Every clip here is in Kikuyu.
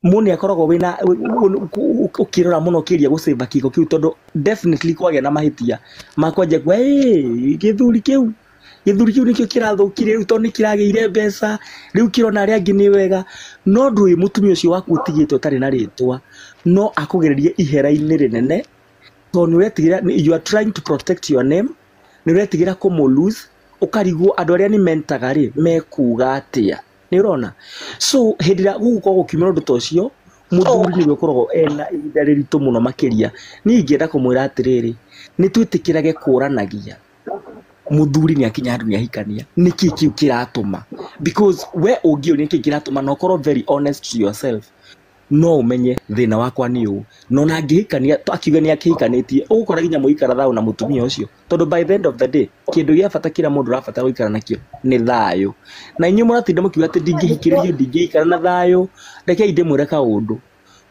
Mũndũ nĩ akoragwo wĩna ũkĩrora mũno ũkĩgeria gũcĩva kĩhiko kĩu tondũ definitely kwagĩa na mahĩtia makwanjia kuga gĩthuri kĩu nĩkĩo kĩrathũkire rĩu tondũ nĩ kĩragĩire mbeca rĩu kĩrona arĩa angĩ nĩ wega no ndũĩ mũtumia ũcio waku ũtigĩte ũtarĩ na rĩtwa no akũgererie ihera-inĩ rĩnene tondũ nĩ ũretigĩra you are trying to protect your name nĩ ũretigĩra kũmũ lose ũkarigwo andũ arĩa nĩ mentaga rĩ mekuga atĩa nĩ ũrona so hĩndĩ ĩrĩa gũgũkorwo gũkiumĩra ũndũ ta ũcio mũthuri nĩwe ũkoragwo ena ihinda rĩritũ mũno makĩria niĩ ingĩenda kũmwĩra atĩrĩrĩ nĩ twĩtĩkĩrage kũranagia mũthuri nĩ akinya handũ nĩ ahikania nĩkĩ kĩu kĩratũma because we ũngĩũria nĩkĩ kĩratũma na ũkorwo very honest to yourself no ũmenye thĩna wakwa nĩ ũũ no ona angĩhikania akiuga nĩ akĩhikanĩtie ũgũkora nginya mũikara thayũ na mũtumia ũcio tondũ by the end of the day kĩndũ gĩa bata kĩrĩa mũndũ ũrabatara gũikara nakĩo nĩ thayũ na inyuĩ mũratinda mũkiuga atĩ ndingĩhikĩrĩrio ndingĩikara na thayũ rekei ndĩmwĩre kaũndũ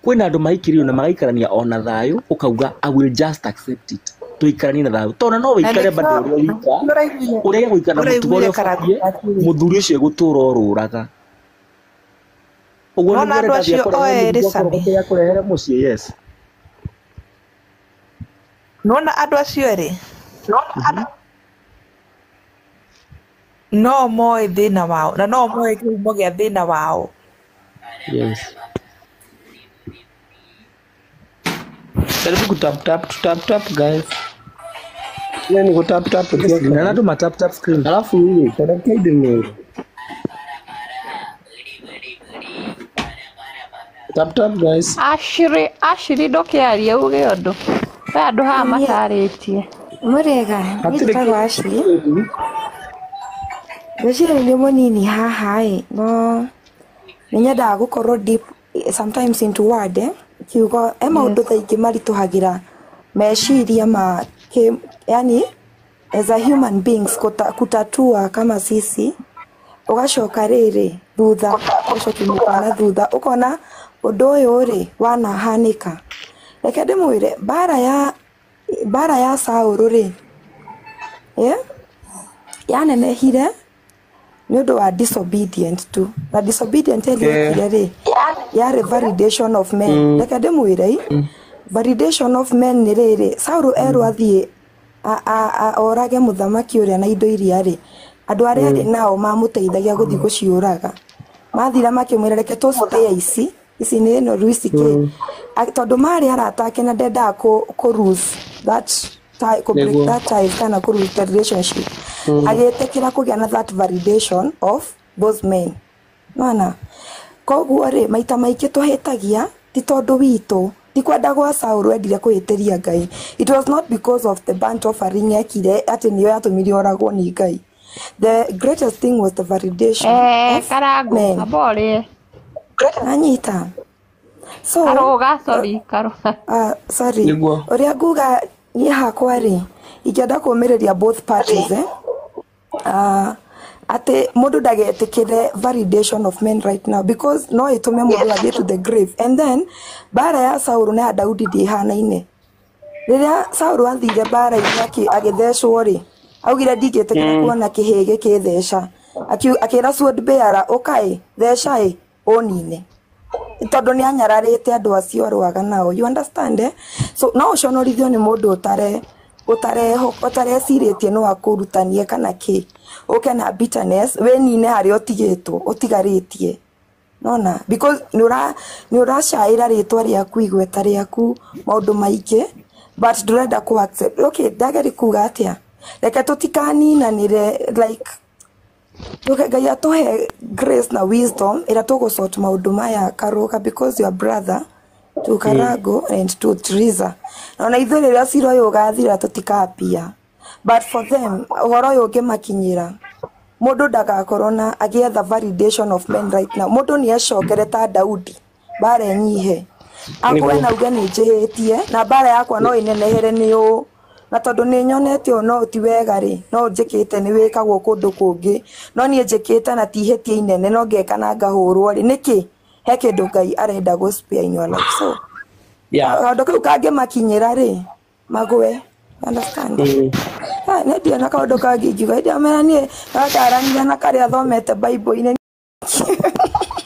kwĩna andũ mahikĩrĩirio na magaikarania ona thayũ ũkauga I will just accept it tũikaranie na thayũ tondũ no wĩikare bado ũrĩa wika ũrege gũikara na mũtugo ũrĩa ũbatiĩ mũthuri ũcio egũtũra orũraga ũguo Nona nĩguo andũ arenda athiĩ acio akũrehere oerĩ mũrigo Sami akorogote akũrehere mũciĩ yes nona andũ acio erĩ no moĩ thĩna wao na no moĩ kĩhumo gĩa thĩna wao. Yes. Jaribu kutap tap tap tap guys. Ile ni kutap tap Yes, tu. na andũ ma tap tap screen. Alafu hii connected ni tap tap guys. Ashiri Ashiri ndũkĩarie uge ũndũ we andũ haha Niĩ matarĩtie mũrĩega niĩ Hatirĩ njĩtagwo Ashley kĩndũ. Ngwĩciria nĩ mũnini haha ĩ no nĩ nyendaga gũkorwo deep sometimes into word kiugo he maũndũ yes thaa ingĩ maritũhagĩra meciria ma kĩ, yani as a human beings kutatua kama sisi ũgacoka rĩrĩ thutha ũgacokia mũkwa na thutha ũkona ũndũ ũyũ rĩ wanahanĩka reke ndĩmwĩre mbara ya Saũlũ rĩ yanenehire nĩ ũndũ wa disobedient tu na disobedient ĩrĩa Yeah. ekire rĩ yarĩ validation of men reke ndĩmwĩre validation of men nĩ rĩrĩ Saũlũ erwo athiĩ orage mũthamaki ũrĩa na indo iria rĩ andũ arĩa arĩ nao mamũteithagia gũthiĩ gũciũraga mathire makĩmwĩra reke tũ spare ici ici nĩ ĩno rũ ici kĩ tondũ marĩ arata ake na ndendaga kũ lose that tie, kũ break Nĩguo. that ties kana kũ lose the relationship agĩtĩkĩra kũgĩa na that validation of those men nona koguo rĩ maita maingĩ tũhĩtagia ti tondũ witũ ti kwenda gwa Saũlũ endire kũhĩtĩria Ngai it was not because of the burnt offering ekire atĩ nĩyo yatũmire oragwo nĩ Ngai the greatest thing was the validation of Karangũ men amba ũrĩe anyita so karũga sorry karũga sorry Nĩguo. ũrĩa nguga niĩ hakwa rĩ ingĩenda kũũmĩrĩria both parties atĩ mũndũ ndagetĩkĩre validation of men right now because no ĩtũme mũndũ athiĩ to the grave and then mbara ya Saũlũ na ya Daudi ndĩhanaine rĩrĩa Saũlũ athire mbara-inĩ agĩthecwo rĩ augire ndingĩtĩkĩra kuona kĩhĩ gĩkĩtheca akĩra sword bearer ũkaĩ theca ĩ ũnine tondũ nĩ anyararĩte andũ acio arũaga nao you understand eh? So no ũconorithio nĩ mũndũ ũtarecirĩtie no akũrutanie kana kĩ ũke na bitterness wĩnine harĩa ũtigĩtwo ũtigarĩtie nona because nĩ ũracaĩra rĩtwa rĩaku igweta rĩaku maũndũ maingĩ but ndũrenda kũ accept okay ndageri kuga atĩa reke tũtikaninanĩre like Ngai atũhe grace na wisdom ĩrĩa tũgũsort maũndũ maya Karũga because your brother to Karago and to Teresa na ona ithuĩ rĩrĩa cira ũyũ ũgathira tũtikapia but for them ũhoro ũyũ ũngĩmakinyĩra mũndũ ndagakorwo na agĩetha validation of men right now mũndũ nĩ acokere ta Daudi mbara ĩnyihe akwe na uge nĩ njĩhĩtie na mbara yakwa no ĩnenehere nĩ ũũ na tondũ nĩ nyonete ũũ no ti wega rĩ no njĩkĩte nĩ wĩkagwo kũndũ kũngĩ no niĩ njĩkĩte na ti ihĩtia inene no ngeka na ngahũrwo rĩ nĩkĩ he kĩndũ Ngai arenda gũ spare in your life so kaũndũ kau kangĩmakinyĩra rĩ magwe understand nĩ ndiona kaũndũ kangĩ ingiuga hĩndĩ ĩrĩa mera niĩ gataranire na karĩa thomete Bible-inĩ.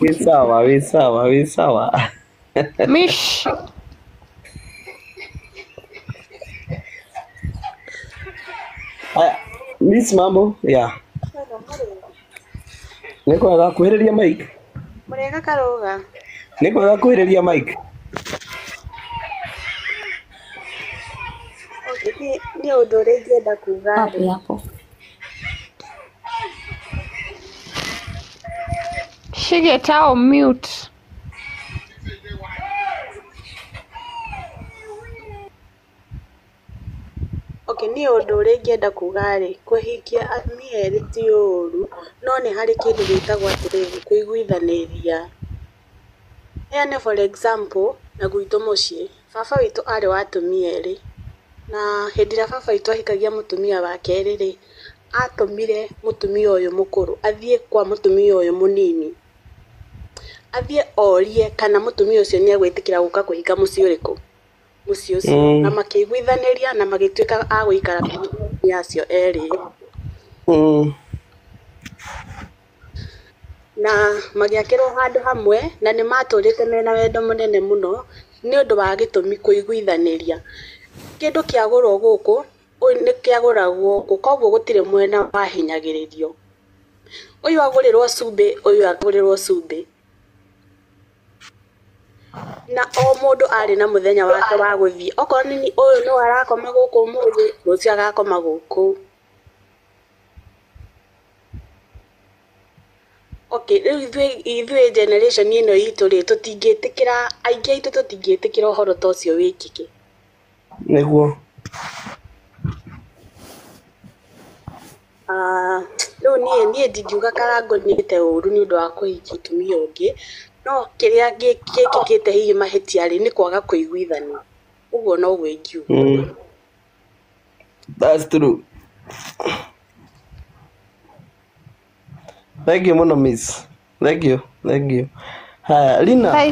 Wĩ sawa, wĩ sawa, wĩ sawa. Mish. Aya, Miss mambo? Yeah. Nĩ kwega kuhĩrĩria mic. Mũrĩega Karũga. Nĩ kwega kuhĩrĩria mic. Okay, niĩ ũndũ ũrĩa ingĩenda kuga Wapi rĩ, hapo? Shigeta mute. Okay, niĩ ũndũ ũrĩa ingĩenda kuga rĩ, kũhikia atumia erĩ ti ũru, no nĩ harĩ kĩndũ gĩtagwo atĩrĩrĩ, kũiguithanĩria. Heane for example, na gwitũ mũciĩ, baba witũ arĩ wa atumia erĩ, na hĩndĩ ĩrĩa baba witũ ahikagia mũtumia wa kerĩ rĩ, atũmire mũtumia ũyũ mũkũrũ athiĩ kwa mũtumia ũyũ mũnini, athiĩ orie kana mũtumia ũcio nĩ egwĩtĩkĩra gũka kũhika mũciĩ ũrĩkũ, mũciĩ ũcio, na makĩiguithanĩria na magĩtuĩka a gũikara atumia acio erĩ. Na magĩakĩrwo handũ hamwe na nĩ matũrĩte mena wendo mũnene mũno nĩ ũndũ wa gĩtũmi kũiguithanĩria. Kĩndũ kĩagũrwo gũkũ nĩ kĩagũragwo gũkũ, koguo gũtirĩ mwena wahinyagĩrĩrio. Ũyũ agũrĩrwo cumbĩ, ũyũ agũrĩrwo cumbĩ. Na o mũndũ arĩ na mũthenya wake wa gũthiĩ. Okorwo nĩ ũyũ no arakoma gũkũ ũmũthĩ, rũciũ agakoma gũkũ. Okay, rĩu ithuĩ generation ĩno itũ rĩ, tũtingĩtĩkĩra, aingĩ aitũ tũtingĩtĩkĩra ũhoro ta ũcio wĩkĩke. Nĩguo. Rĩu niĩ ndingiuga Karangũ nĩte ũru nĩ ũndũ wa kũhikia mũtumia ũngĩ, no kĩrĩa gĩkĩkĩte hihi mahĩtia rĩ, nĩ kwaga kũiguithania. Ũguo noguo ingiuga. That's true. Thank you mũno miss. Thank you. Thank you. Haya, Lina. Thaa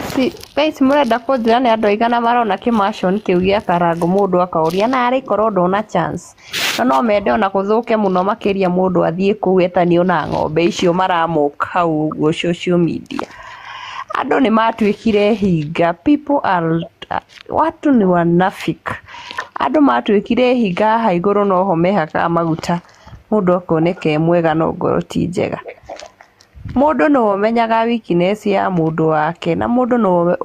ici mũrenda kũnjĩra nĩ andũ aigana marona kĩmaconi kĩu gĩa Karangũ mũndũ akaũria narĩ korwo ndona chance. No no mende ona gũthũke mũno makĩria mũndũ athiĩ kũu etanio na ng'ombe icio maramũka hau ũguo social media. Andũ nĩ matuĩkire hinga. People are, watu ni wanafiki. Andũ matuĩkire hinga haha igũrũ noho mehakaga maguta mũndũ akoneka e mwega no ngoro ti njega. Mũndũ nĩwe ũmenyaga weakness ya mũndũ wake na mũndũ nĩwe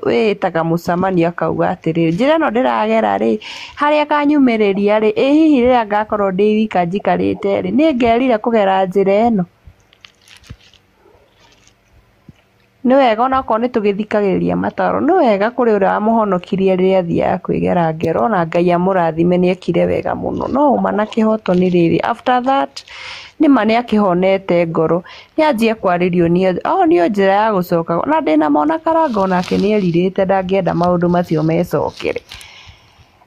wĩĩtaga mũcemanio akauga atĩrĩrĩ, njĩra ĩno ndĩragera rĩ, harĩa kanyumĩrĩria rĩ, ĩ hihi rĩrĩa ngakorwo ndĩ wika njikarĩte rĩ, nĩ ngerire kũgera njĩra ĩno. Nĩ wega onakorwo nĩ tũgĩthikagĩrĩria mataro, nĩ wega kũrĩ ũrĩa wamũhonokirie rĩrĩa athiaga kwĩgera ngero na Ngai amũrathime nĩ ekire wega mũno. No ũma na kĩhoto nĩ rĩrĩ, after that nĩma nĩ akĩhonete ngoro, nĩ anjie kwarĩrio nĩo njĩra ya gũcoka na ndĩna mona Karangũ onake nĩ erirĩte ndangĩenda maũndũ macio mecokere.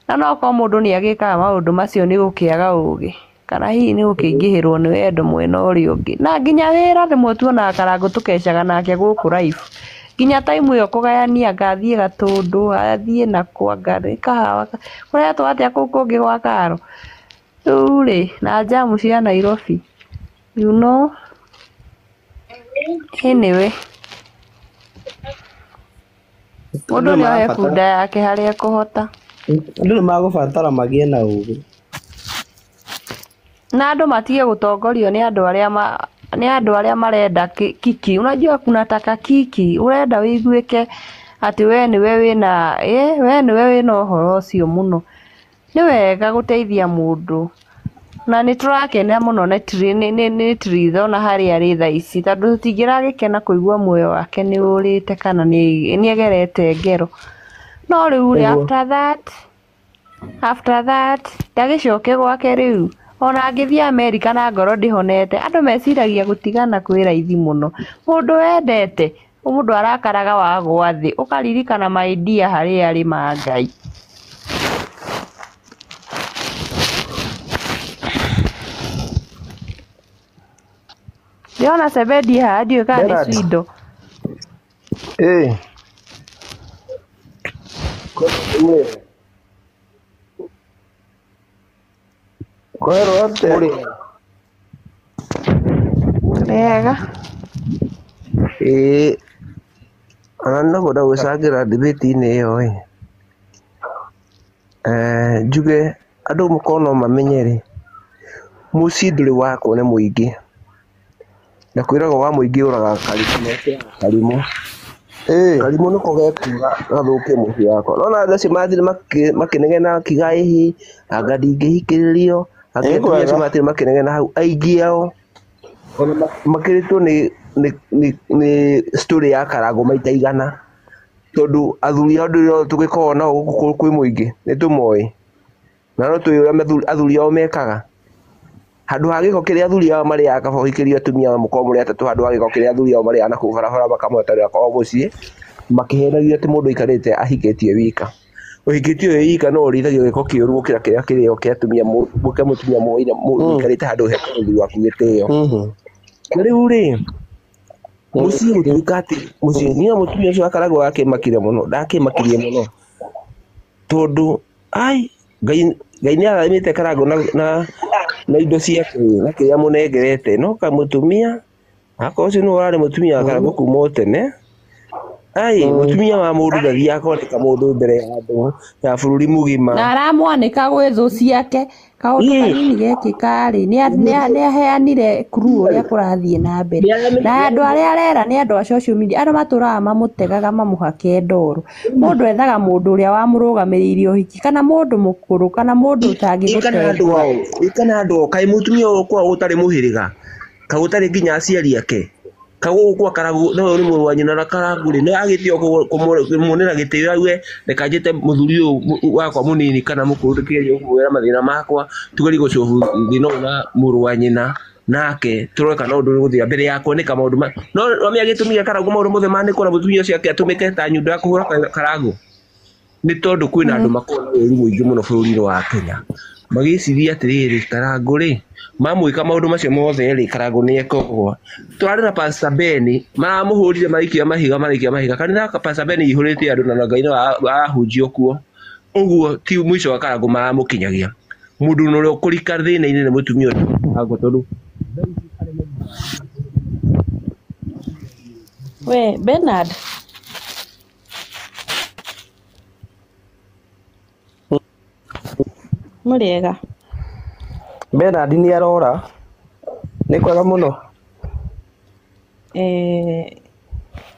Na no korwo mũndũ nĩ agĩkaga maũndũ macio nĩ gũkĩaga ũgĩ kana hihi nĩ gũkĩingĩhĩrwo nĩ wendo mwena ũrĩa ũngĩ. Na nginya wĩra rĩmwe tuonaga Karangũ tũkecaga nake gũkũ live. Nginya time ĩyo kũgayania anga athiĩ Gatũndũ, athiĩ nakũ anga nĩ kahawa, kũretwo atĩa kũu kũngĩ gwa Karo. Rĩu rĩ, na njamu cia Nairobi, you know. Anyway, mũndũ nĩ ohe bunda yake harĩa ekũhota. Andũ nĩ magũbatara magĩe na ũgĩ. Na andũ matige gũtongorio nĩ andũ arĩa nĩ andũ arĩa marenda kiki. Unajua kuna taka kiki, urenda wĩiguĩke atĩ we nĩwe wĩna we nĩwe wĩna ũhoro ũcio mũno. Nĩ wega gũteithia mũndũ na nĩ tũrakena mũno nĩ Tritha ona harĩa arĩ thaa ici tondũ tũtingĩragĩkena kũigua muoyo wake nĩ ũrĩte kana nĩ egerete ngero. No rĩu rĩ, after that ndagĩcoke gwake rĩu. Ona angĩthiĩ Amerika na ngoro ndĩhonete, andũ meciragia gũtigana kwĩ raithi mũno. Mũndũ wendete, mũndũ arakaraga wagwa thĩ, ũkaririkana my dear harĩa arĩ ma Ngai. Ndĩrona Sebedi haha ndiũĩ kana nĩ Bernard. Swindo. Kwerwo atĩa? Wega. Ĩĩ ona no kwenda gwĩcangĩra debate-inĩ ĩyo ĩ. Njuge andũ mũkorwo no mamenye rĩ, mũciĩ ndũrĩ wakwo nĩ mũingĩ, na kwĩragwo wa mũingĩ ũragaga karimũ. Karimũ nĩko gekũra gathũkie mũciĩ wakwa. Nona andũ acio mathire makĩnegena makiuga ĩhĩ, anga ndingĩhikĩrĩrio, anga atumia acio mathire makĩnegena hau, aingĩ ao ona makĩrĩtwo nĩ story ya Karangũ maita igana, tondũ athuri ao ndũrĩ tũgĩkoragwo nao gũkũ kwĩ mũingĩ nĩ tũmoĩ, na no tũĩ ũrĩa athuri ao mekaga. Handũ ha gĩko kĩrĩa athuri ao marĩaga kaba ũhikĩrie atumia ao mũkorwo mũrĩ atatũ, handũ ha gĩko kĩrĩa athuri ao marĩaga na kũu barabara makamweterera kwao mũciĩ makĩhenagio atĩ mũndũ aikarĩte ahikĩtie wika. Ũhikĩtie wĩ wika no ũrĩithagio gĩko kĩũru gũkĩra kĩrĩa kĩrĩo kĩa atumia kĩa mũtumia mũikarĩte handũ he mũthuri waku gĩtĩo. Na rĩu rĩ, mũciĩ gũtuĩka atĩ mũciĩ niĩ mũtumia ũcio wa Karangũ akĩmakire mũno, ndakĩmakirie mũno tondũ ai Ngai nĩ arathimĩte Karangũ na indo ciake na kĩrĩa mũnengerete, no kamũtumia akorwo ũcio nĩwe ũrarĩ mũtumia wa Karangũ kuma o tene. Ai mũtumia wa mũndũ ndathiaga akoneka mũndũ mbere ya andũ ya bũrũri mũgima. Na aramwanĩka gwĩ thũ ciake kaũndũ kanini gekĩka rĩ, nĩ aheanire clue ũrĩa kũrathiĩ na mbere, na andũ arĩa arera nĩ andũ a social media, arĩa matũraga mamũtegaga mamũhake ndoro. Mũndũ ethaga mũndũ ũrĩa wamũrũgamĩrĩire ũhiki, kana mũndũ mũkũrũ, kana mũndũ Ĩkana andũ ũtangĩgũtengũra. ao, ĩkana andũ ao, kaĩ mũtumia ũyũ kwao gũtarĩ mũhĩrĩga, kaĩ gũtarĩ nginya aciari ake, kaĩ gũkũ kwa Karangũ no ũyũ nĩ mũrũ wa nyina na Karangũ rĩ, nĩ agĩtio kũmuonera gĩtĩo auge reka njĩte mũthuri ũyũ wakwa mũnini kana mũkũrũ ndĩkĩgerie kũmwĩra mathĩna makwa, tugerie gũcobu thĩna ũyũ na mũrũ wa nyina nake tũrore kana ũndũ ũgũthiĩ mbere ya kuoneka maũndũ ma no wamenya gĩtũmi gĩa Karangũ maũndũ mothe manĩkwo na mũtumia ũcio ake atũmĩke ta nyundo ya kũhũra Karangũ nĩ tondũ kwĩna andũ makoragwo na ũru mũingĩ mũno bũrũri-inĩ wa Kenya, magĩciria atĩrĩrĩ, Karangũ rĩ mamwĩka maũndũ macio mothe rĩ, Karangũ nĩ ekogwa. Twarĩ na Pastor Ben, maramũhũrire maraikia mahiga, maraikia mahiga, kanitha wa Pastor Ben ĩihũrĩte andũ na Ngai no arahunjio kuo, ũguo ti mũico wa Karangũ maramũkinyagia. Mũndũ ũrĩa ũkũrika thĩna-inĩ nĩ mũtumia ũcio wa Karangũ tondũ We Bernard, mũrĩega? Bernard nĩ arora, nĩ kwega mũno.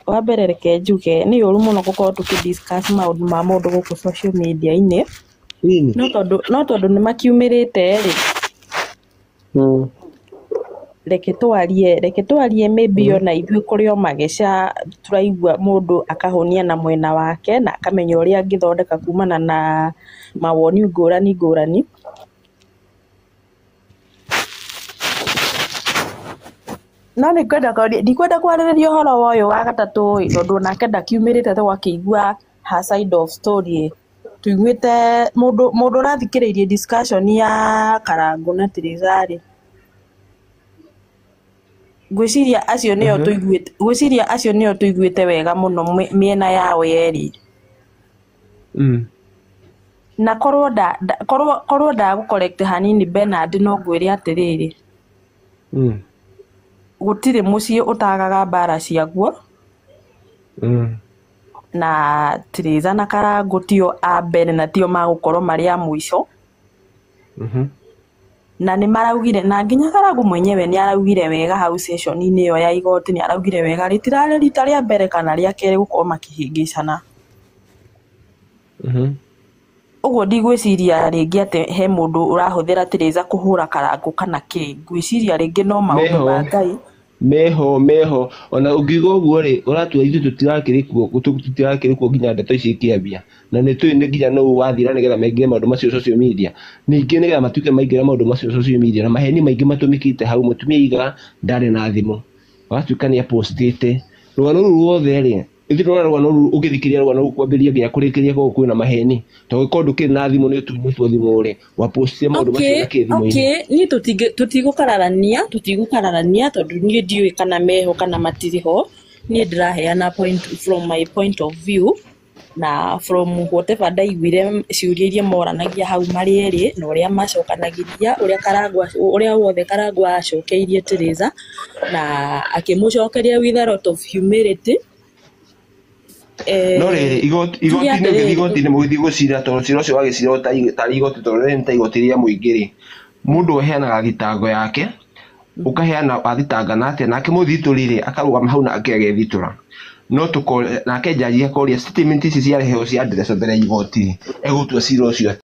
Wa mbere reke njuge nĩ ũru mũno gũkorwo tũkĩ discuss maũndũ ma mũndũ gũkũ social media-inĩ, no tondũ nĩ makiumĩrĩte rĩ, reke twarie maybe ona ithuĩ kũrĩ o mageca tũraigua mũndũ akahũnia na mwena wake na akamenya ũrĩa angĩthondeka kumana na mawoni ngũrani ngũrani. No nĩ ngwenda kũria, ndikwenda kwarĩrĩria ũhoro wa ũyũ wa gatatũ ĩ, tondũ onake ndakiumĩrĩte tũgakĩigua her side of story ĩ. Tũiguĩte mũndũ ũrathikĩrĩirie discussion ya Karangũ na Teresa rĩ, ngwĩciria acio nĩo tũiguĩte, ngwĩciria acio nĩo tũiguĩte wega mũno mĩena yao yerĩ. Na korwo korwo ndagũ correct hanini Bernard, no ngwĩre atĩrĩrĩ, gũtirĩ mũciĩ ũtagaga mbara ciaguo, na Teresa na Karangũ tio a mbere na tio magũkorwo marĩ a mũico. Na nĩ maraugire, na nginya Karangũ mwenyewe nĩ araugire wega hau session-inĩ ĩyo ya igoti, nĩ araugire wega rĩtirarĩ rita rĩa mbere kana rĩa kerĩ gũkorwo makĩhĩngĩcana. Ũguo ndigwĩciria rĩngĩ atĩ he mũndũ ũrahũthĩra Teresa kũhũra Karangũ kana kĩ, ngwĩciria rĩngĩ no maũndũ ma Meho. Ngai. Meho ona ũngiuga ũguo rĩ, ũratua ithuĩ tũtirakĩrĩ kuo nginya ndeto ici ikĩambia, na nĩ tũĩ nĩ nginya nũ wathira nĩgetha maingĩre maũndũ macio social media, ningĩ nĩgetha matuĩke maingĩra maũndũ macio social media, na maheni maingĩ matũmĩkĩte hau. Mũtumia aigaga ndarĩ na thimũ, watuĩka nĩ apostĩte rũgano rũu ruothe rĩ, ithuĩ tũrona rũgano rũu, ũngĩthikĩrĩria rũgano rũu kwambĩrĩria nginya kũrĩkĩria, koguo kwĩna maheni, tondũ korwo ndũkĩrĩ na thimũ nĩ ũtunyĩtwo thimũ rĩ, wapostire maũndũ macio Okay, na kĩ thimũ-inĩ? Okay, niĩ tũtigũkararania tondũ niĩ ndiũĩ kana meho kana matirĩ ho. Niĩ ndĩraheana point from my point of view. Na from whatever ndaiguire ciũria iria moranagia hau marĩ erĩ na ũrĩa macokanagĩria, ũrĩa Karangwa, ũrĩa wothe Karangwa acokeirie Teresa na akĩmũcokeria with a lot of humility. No rĩrĩ, Tuge igoti-inĩ ũgĩthiĩ atĩrĩrĩ, igoti-inĩ mũgĩthiĩ gũcira, tondũ cira ũcio wagĩcirwo tarĩ igoti, tondũ rĩrĩ nĩ ta igoti rĩa mũingĩ rĩ, mũndũ aheanaga thitango yake, ũkaheana wathitangana atĩa, nake mũthitũri rĩ akarũgama hau nake agethitũra. No tũkoria nake njaji akoria statement ici ciarehwo cia ndereco mbere ya igoti rĩ, egũtua cira ũcio.